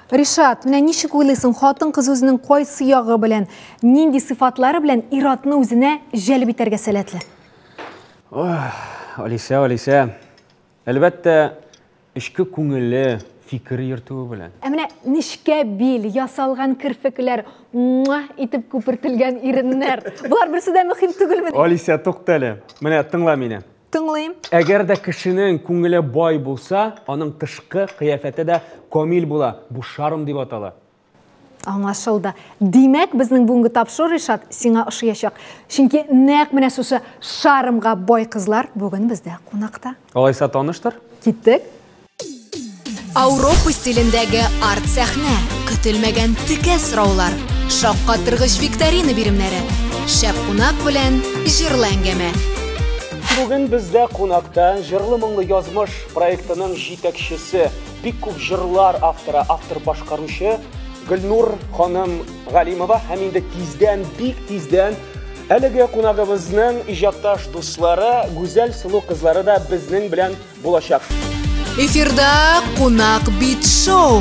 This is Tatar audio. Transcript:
Ришат, менә ничек уйлыйсың, хатын-кыз үзенең кайсы ягы белән, нинди сыйфатлары белән ир-атны үзенә җәлеп итәргә сәләтле? Ох, Алисә, Алисә. Әлбәттә, эчке күңеле, фикер йөртүе белән. Ә менә нечкә бил, ясалган керфекләр, муа итеп күпертелгән иреннәр. Болар берсе дә мөһим түгелме? Алисә, тукта әле. Менә тыңла мине. Тыңлыйм. Әгәр дә кешенең күңеле бай булса, аның тышкы кыяфәте дә камил була. Бу шарм дип атала. Аңлашылды. Димәк, безнең бүгенге тапшыру, Ришат, сиңа ошыячак. Чөнки нәкъ менә шушы шармга бай кызлар бүген бездә кунакта. Алайса таныштыр. Киттек. Ауропа стилендәге арт-сәхнә, көтелмәгән текә сораулар, шаккатыргыч викторина биремнәре, шәп кунак белән җырлы әңгәмә. Бүген бездә кунакта Җырлы моңлы язмыш проектының җитәкчесе, бик күп җырлар авторы, автор-башкаручы Гөлнур ханым Галимова һәм инде тиздән, бик тиздән әлеге кунагыбызның иҗатташ дуслары, гүзәл сылу кызлары да безнең белән булачак. Эфирда Кунак бит шоу.